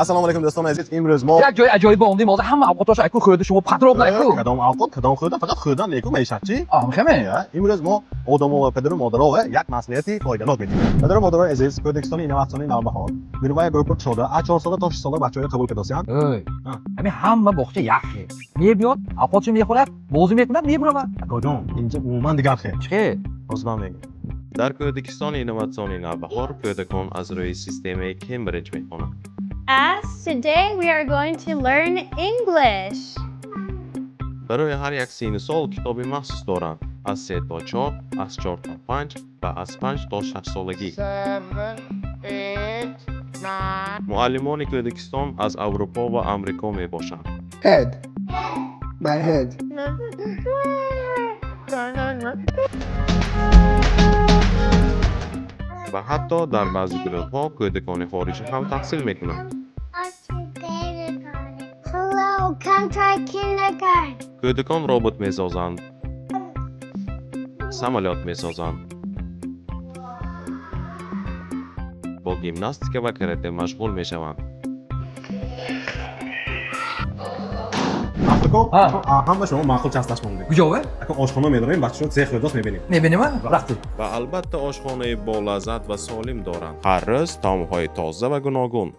Ассалому алайкум, дӯстони азиз. Имрӯз мо Як ҷои аҷоиб омадем. Ҳозир ҳама авқотошо айку хӯрда, шумо подробно айку. Кадом авқот, кадом хӯрдан? Фақат хӯрдан неку, маишат чӣ? Хеме. Имрӯз мо одамо ва падару модаро як маслиҳати фоиданок медиҳем. Падару модарои азиз, Кӯдакистони инноватсионии Навбаҳор гурӯҳи гурӯҳ кушода, аз 4 сола то 6 сола бачаҳоро қабул кардосиянд. Ой, ҳамин ҳама боғча як хел мебиёд, авқотшо мехӯрад, бозӣ мекунад, мебуравад. Акоҷон, инҷа умуман дигар хел. Чӣ хел? Ҳозир ман мегӯям. Дар Кӯдакистони инноватсионии Навбаҳор кӯдакон аз рӯи системаи Кембриҷ мехонанд. As today we are going to learn English. Барои ҳар як синну сол китоби махсус доранд: аз 3 то 4, аз 4 то 5 ва аз 5 то 6 солагӣ. Seven, eight, nine. Муаллимони кӯдакистон аз Аврупо ва Амрико мебошанд. Head. My head. Ва ҳатто дар баъзе гурӯҳҳо кӯдакони хориҷӣ ҳам таҳсил мекунанд. Hello, come try kindergarten. Кӯдакон робот месозанд, самолёт месозанд, бо гимнастика ва карате машғул мешаванд. Ако, Ҳа. ҳама шумо маъқул часташ монде. Куҷове? Ако, ошхона медорем, бачаҳо цех хӯрдост, мебинем. Мебинем, а? Рафтем. Ва албатта, ошхонаи болаззат ва солим доранд. Ҳар рӯз таомҳои тоза ва гуногун.